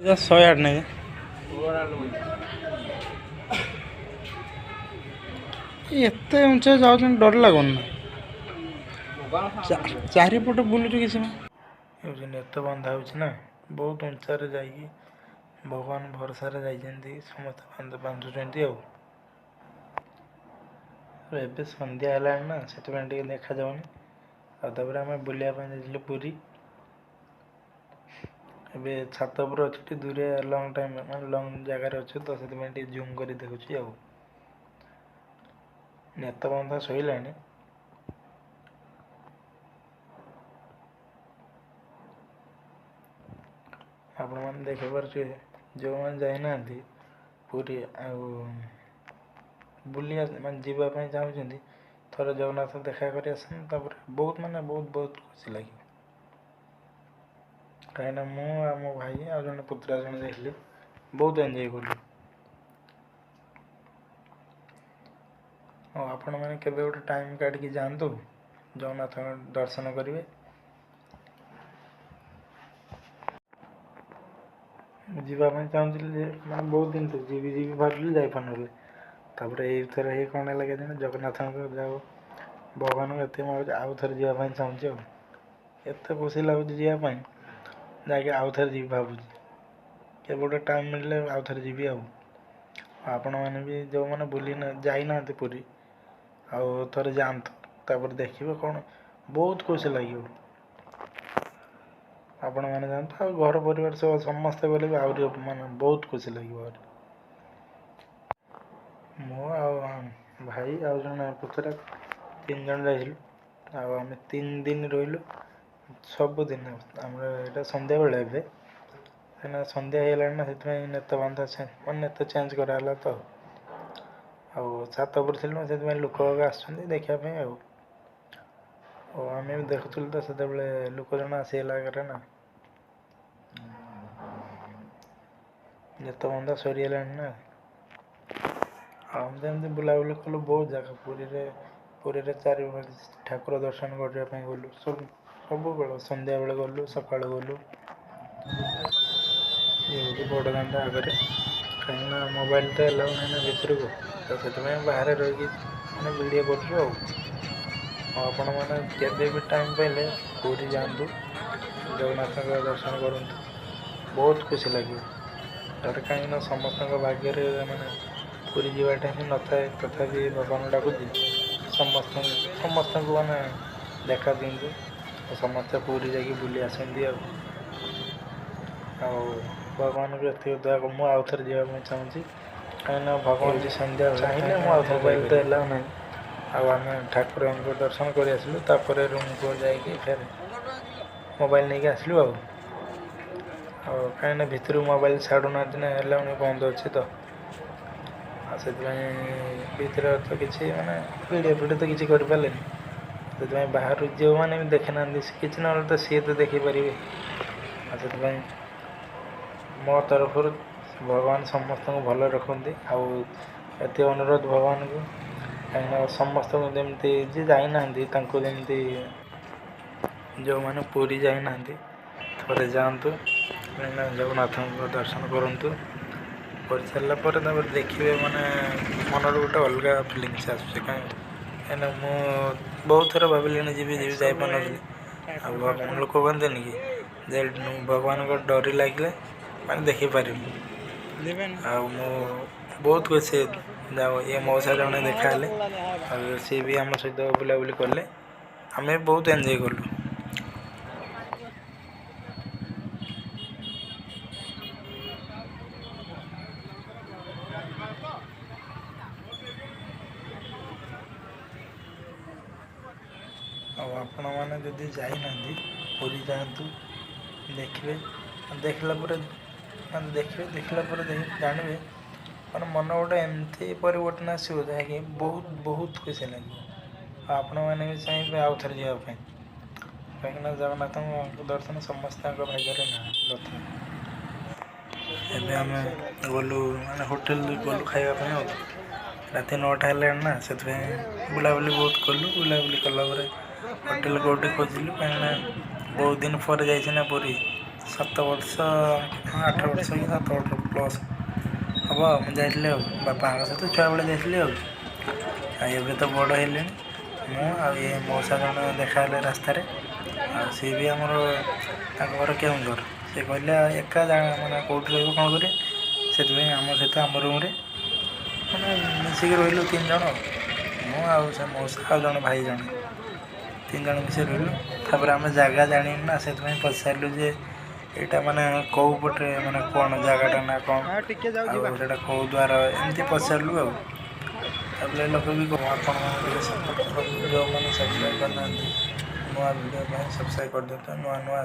108 ନାଇଁ, ଏତେ ଉଞ୍ଚା ଯାଉଛନ୍ତି, ଡର ଲାଗୁନି ନା? ଚାରିପଟେ ବୁଲୁଛୁ, କିଛି ନା ହେଉଛି। ନେତ ବନ୍ଧା ହେଉଛି ନା, ବହୁତ ଉଞ୍ଚାରେ ଯାଇକି ଭଗବାନ ଭରସାରେ ଯାଇଛନ୍ତି, ସମସ୍ତେ ବାନ୍ଧୁଛନ୍ତି। ଆଉ ଏବେ ସନ୍ଧ୍ୟା ହେଲାଣି ନା, ସେଥିପାଇଁ ଟିକେ ଦେଖାଯାଉନି। ଆଉ ତାପରେ ଆମେ ବୁଲିବା ପାଇଁ ଯାଇଥିଲୁ ପୁରୀ। ଏବେ ଛାତ ଉପରେ ଅଛି, ଟିକେ ଦୂରେ, ଲଙ୍ଗ୍ ଟାଇମ୍ ମାନେ ଲଙ୍ଗ୍ ଜାଗାରେ ଅଛୁ ତ, ସେଥିପାଇଁ ଟିକେ ଜୁମ୍ କରି ଦେଖୁଛି। ଆଉ ନେତ ବନ୍ଧା ଶୋଇଲାଣି। ଆପଣମାନେ ଦେଖିପାରୁଥିବେ, ଯେଉଁମାନେ ଯାଇନାହାନ୍ତି ପୁରୀ ଆଉ ବୁଲି ମାନେ ଯିବା ପାଇଁ ଚାହୁଁଛନ୍ତି, ଥରେ ଜଗନ୍ନାଥ ଦେଖା କରି ଆସନ୍ତୁ, ତାପରେ ବହୁତ ମାନେ ବହୁତ ବହୁତ ଖୁସି ଲାଗିବ। କାହିଁକିନା ମୁଁ ଆଉ ମୋ ଭାଇ ଆଉ ଜଣେ ପୁତୁରା ଜଣେ ଯାଇଥିଲେ, ବହୁତ ଏନ୍ଜୟ କଲୁ। ଆଉ ଆପଣମାନେ କେବେ ଗୋଟେ ଟାଇମ୍ କାଢ଼ିକି ଯାଆନ୍ତୁ, ଜଗନ୍ନାଥଙ୍କ ଦର୍ଶନ କରିବେ। ମୁଁ ଯିବା ପାଇଁ ଚାହୁଁଥିଲି ଯେ ମାନେ ବହୁତ ଦିନ ତ ଯିବି ଯିବି ଭାବୁଥିଲି, ଯାଇପାରୁନଥିଲି। ତାପରେ ଏଇଥର ହେଇ କ'ଣ ହେଲା କେଜାଣି, ଜଗନ୍ନାଥଙ୍କ ଯାଉ ଭଗବାନଙ୍କୁ ଏତେ ମାଗୁଛି, ଆଉ ଥରେ ଯିବା ପାଇଁ ଚାହୁଁଛି। ଆଉ ଏତେ ଖୁସି ଲାଗୁଛି ଯିବା ପାଇଁ, ଯାଇକି ଆଉ ଥରେ ଯିବି ଭାବୁଛି। କେବେ ଗୋଟେ ଟାଇମ୍ ମିଳିଲେ ଆଉ ଥରେ ଯିବି। ଆଉ ଆପଣମାନେ ବି ଯେଉଁମାନେ ବୁଲି ଯାଇନାହାନ୍ତି ପୁରୀ, ଆଉ ଥରେ ଯାଆନ୍ତୁ, ତାପରେ ଦେଖିବେ କ'ଣ ବହୁତ ଖୁସି ଲାଗିବ। ଆପଣମାନେ ଯାଆନ୍ତୁ ଆଉ ଘର ପରିବାର ସହ ସମସ୍ତେ ଗଲେ ବି ଆହୁରି ମାନେ ବହୁତ ଖୁସି ଲାଗିବ ଆହୁରି। ମୁଁ ଆଉ ଭାଇ ଆଉ ଜଣେ ପୁତୁରା, ତିନି ଜଣ ଯାଇଥିଲୁ। ଆଉ ଆମେ 3 ଦିନ ରହିଲୁ। ସବୁଦିନ ଆମର ଏଇଟା ସନ୍ଧ୍ୟାବେଳେ, ଏବେ କାହିଁକିନା ସନ୍ଧ୍ୟା ହେଇଗଲାଣି ନା, ସେଥିପାଇଁ ନେତ ବନ୍ଧା ମାନେ ନେତ ଚେଞ୍ଜ କରାହେଲା ତ। ଆଉ ଛାତ ଉପରେ ଥିଲୁ, ସେଥିପାଇଁ ଲୋକ ଆସୁଛନ୍ତି ଦେଖିବା ପାଇଁ। ଆଉ ଆମେ ବି ଦେଖୁଥିଲୁ ତ, ସେତେବେଳେ ଲୋକ ଜଣେ ଆସିଗଲା ଆଗରେ ନା। ନେତ ବନ୍ଧା ସରିଗଲାଣି ନା। ଆଉ ଆମେ ଏମିତି ବୁଲାବୁଲି କଲୁ ବହୁତ ଜାଗା ପୁରୀରେ। ପୁରୀରେ ଚାରି ଠାକୁର ଦର୍ଶନ କରିବା ପାଇଁ ଗଲୁ ସବୁ, ସବୁବେଳେ ସନ୍ଧ୍ୟାବେଳେ ଗଲୁ, ସକାଳୁ ଗଲୁ। ଇଏ ହେଉଛି ବଡ଼ ଦାଣ୍ଡ ଆଗରେ। କାହିଁକିନା ମୋବାଇଲ ତ ଏଲାଉ ନାହିଁ ନା ଭିତରକୁ, ତ ସେଥିପାଇଁ ବାହାରେ ରହିକି ମାନେ ଭିଡ଼ିଓ କରୁଛୁ। ଆଉ ଆପଣମାନେ କେବେ ବି ଟାଇମ୍ ପାଇଲେ ପୁରୀ ଯାଆନ୍ତୁ, ଜଗନ୍ନାଥଙ୍କ ଦର୍ଶନ କରନ୍ତୁ, ବହୁତ ଖୁସି ଲାଗିବ। ତାପରେ କାହିଁକିନା ସମସ୍ତଙ୍କ ଭାଗ୍ୟରେ ମାନେ ପୁରୀ ଯିବାଟା ହିଁ ନଥାଏ, ତଥାପି ଭଗବାନ ଡାକୁଛି ସମସ୍ତଙ୍କୁ, ସମସ୍ତଙ୍କୁ ମାନେ ଦେଖା ଦିଅନ୍ତୁ ଆଉ ସମସ୍ତେ ପୁରୀ ଯାଇକି ବୁଲି ଆସନ୍ତି। ଆଉ ଆଉ ଭଗବାନଙ୍କୁ ଏତିକି ଦୟା, ମୁଁ ଆଉ ଥରେ ଯିବା ପାଇଁ ଚାହୁଁଛି। କାହିଁକିନା ଭଗବାନ ସନ୍ଧ୍ୟା ଚାହିଁଲେ ମୁଁ ଆଉ ମୋବାଇଲ ତ ଏଲାଉ ନାହିଁ। ଆଉ ଆମେ ଠାକୁରଙ୍କୁ ଦର୍ଶନ କରି ଆସିଲୁ, ତାପରେ ରୁମ୍କୁ ଯାଇକି ଫେର ମୋବାଇଲ ନେଇକି ଆସିଲୁ। ଆଉ ଆଉ କାହିଁକିନା ଭିତରକୁ ମୋବାଇଲ ଛାଡ଼ୁନାହାନ୍ତି ନା, ଏଲାଉ ବନ୍ଦ ଅଛି ତ। ଆଉ ସେଥିପାଇଁ ଭିତରେ ତ କିଛି ମାନେ ଭିଡ଼ିଓ ଫିଡ଼ିଓ ତ କିଛି କରିପାରିଲେନି। ସେଥିପାଇଁ ବାହାରୁ ଯେଉଁମାନେ ବି ଦେଖିନାହାନ୍ତି, କିଛି ନହେଲେ ତ ସିଏ ତ ଦେଖିପାରିବେ। ଆଉ ସେଥିପାଇଁ ମୋ ତରଫରୁ ଭଗବାନ ସମସ୍ତଙ୍କୁ ଭଲ ରଖନ୍ତି, ଆଉ ଏତେ ଅନୁରୋଧ ଭଗବାନଙ୍କୁ, କାହିଁକିନା ସମସ୍ତଙ୍କୁ ଯେମିତି ଯିଏ ଯାଇନାହାନ୍ତି ତାଙ୍କୁ ଯେମିତି, ଯେଉଁମାନେ ପୁରୀ ଯାଇନାହାନ୍ତି ଥରେ ଯାଆନ୍ତୁ, କାହିଁକିନା ଜଗନ୍ନାଥଙ୍କ ଦର୍ଶନ କରନ୍ତୁ। କରିସାରିଲା ପରେ ତାପରେ ଦେଖିବେ ମାନେ ମନରୁ ଗୋଟେ ଅଲଗା ଫିଲିଙ୍ଗସ୍ ଆସୁଛି। କାହିଁକିନା ମୁଁ ବହୁତ ଥର ଭାବିଲିଣି ଯିବି ଯିବି, ଯାଇପାରୁନଥିଲି। ଆଉ ଲୋକ କହନ୍ତିନି କି ଯେ ଭଗବାନଙ୍କ ଡୋରି ଲାଗିଲେ ମାନେ ଦେଖିପାରିବୁ। ଆଉ ମୁଁ ବହୁତ ଖୁସି। ଯାଉ ଇଏ ମଉସା ଜଣେ ଦେଖାହେଲେ, ଆଉ ସିଏ ବି ଆମ ସହିତ ବୁଲାବୁଲି କଲେ, ଆମେ ବହୁତ ଏନ୍ଜୟ କଲୁ। ଆଉ ଆପଣମାନେ ଯଦି ଯାଇନାହାନ୍ତି ପୁରୀ, ଯାଆନ୍ତୁ, ଦେଖିବେ। ଦେଖିଲା ପରେ ମାନେ ଦେଖିବେ, ଦେଖିଲା ପରେ ଜାଣିବେ, ମାନେ ମନ ଗୋଟେ ଏମିତି ପରିବର୍ତ୍ତନ ଆସିବ ଯାହାକି ବହୁତ ବହୁତ ଖୁସି ଲାଗିବ। ଆଉ ଆପଣମାନେ ବି ଚାହିଁବେ ଆଉ ଥରେ ଯିବା ପାଇଁ, କାହିଁକିନା ଜଗନ୍ନାଥଙ୍କ ଦର୍ଶନ ସମସ୍ତଙ୍କ ଭାଗ୍ୟରେ ନଥାଏ। ଏବେ ଆମେ ଗଲୁ, ମାନେ ହୋଟେଲ ଗଲୁ ଖାଇବା ପାଇଁ। ଆଉ ରାତି 9ଟା ହେଲାଣି ନା, ସେଥିପାଇଁ ବୁଲାବୁଲି ବହୁତ କଲୁ। ବୁଲାବୁଲି କଲା ପରେ ହୋଟେଲ କେଉଁଠି ଖୋଜିଲୁ, କାହିଁକିନା ବହୁତ ଦିନ ପରେ ଯାଇଛି ନା ପୁରୀ, 7 ବର୍ଷ, ହଁ, 8 ବର୍ଷ କି 7 ବର୍ଷ ପ୍ଲସ୍ ହେବ ଆଉ। ମୁଁ ଯାଇଥିଲି ଆଉ ବାପାଙ୍କ ସହିତ ଛୁଆବେଳେ ଯାଇଥିଲି ଆଉ। ଆଉ ଏବେ ତ ବଡ଼ ହେଲିଣି ମୁଁ। ଆଉ ଇଏ ମଉସା ଜଣେ ଦେଖାହେଲେ ରାସ୍ତାରେ, ଆଉ ସିଏ ବି ଆମର, ତାଙ୍କ ଘର କେଉଁଝର। ସେ କହିଲେ ଏକା ମାନେ କେଉଁଠି ରହିବ, କ'ଣ କରିବେ? ସେଥିପାଇଁ ଆମ ସହିତ ଆମ ରୁମ୍ରେ ମାନେ ମିଶିକି ରହିଲୁ ତିନି ଜଣ ଆଉ। ମୁଁ ଆଉ ସେ ମଉସା ଆଉ ଜଣେ ଭାଇ ଜଣେ, ତିନି ଜଣ ମିଶିକି ରହିଲୁ। ତାପରେ ଆମେ ଜାଗା ଜାଣିନୁ ନା, ସେଥିପାଇଁ ପଚାରିଲୁ ଯେ ଏଇଟା ମାନେ କେଉଁ ପଟେ, ମାନେ କ'ଣ ଜାଗାଟା ନା କ'ଣ ଟିକେ ଯାଉ ଆଉ ଯିବା। ସେଇଟା କେଉଁ ଦ୍ୱାର, ଏମିତି ପଚାରିଲୁ। ଆଉ ତାପରେ ଲୋକ ବି, ଆପଣମାନେ ଟିକେ ସପୋର୍ଟ କରନ୍ତୁ। ଯେଉଁମାନେ ସବସ୍କ୍ରାଇବ୍ କରିନାହାନ୍ତି, ନୂଆ ଭିଡ଼ିଓ ପାଇଁ ସବସ୍କ୍ରାଇବ୍ କରିଦିଅନ୍ତୁ। ନୂଆ ନୂଆ